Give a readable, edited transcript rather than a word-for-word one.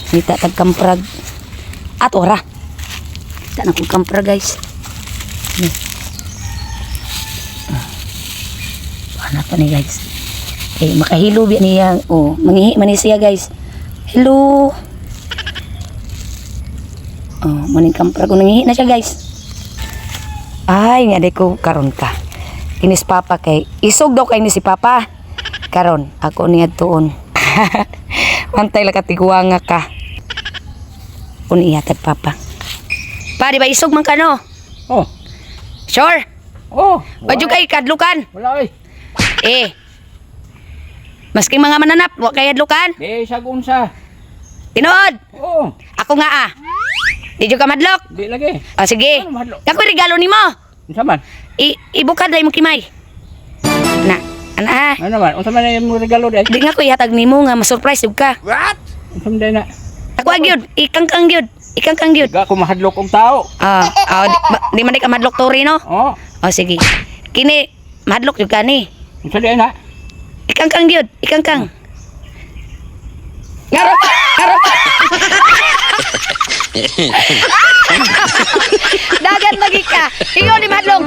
Ngita tag kamprag. Ato ra. Kita na kong kampra, guys. Ni. Ah. Ano to ni, guys? Eh, makahilo biya niya. Oh, mangihi man ni siya, guys. Hello. Oh, maning kampra ko, nangihi na siya, guys. Ay, nga di ko karon ka. Kinis papa kay isog daw kay ni si papa. Karon ako niya tuon. Pantay la katiguanga ka. Kun ihatag papa. Pa, di ba isog man ka, no? Oh. Sure. Oh. Wadyo kay kadlukan. Wala oy. Eh. Maski mga mananap, wa kay hadlukan. Di sa unsa. Tinuod. Oh, Ako nga ah. Di jud ka madlok. di lagi. Ah, sige. Ano mahadlok? Ako regalo nimo. Unsa man? Ibukad dai mo kimay. Na, ana ah. Ano man? Unsa man imong regalo di? Di nga ko ihatag nimo nga ma-surprise jud ka. What? Unsa man day na? Ako gyud, ikangkang gyud, ikangkang gyud. Ga ko mahadlok og tao. Ah, di man di ka madlok tori, no? Oh, Oh, sige. Kini madlok jud ka ni. Unsa di na? Ikangkang gyud, ikangkang. Ngarop, ngarop. Dagan lagi ka. Ingon ni madlong.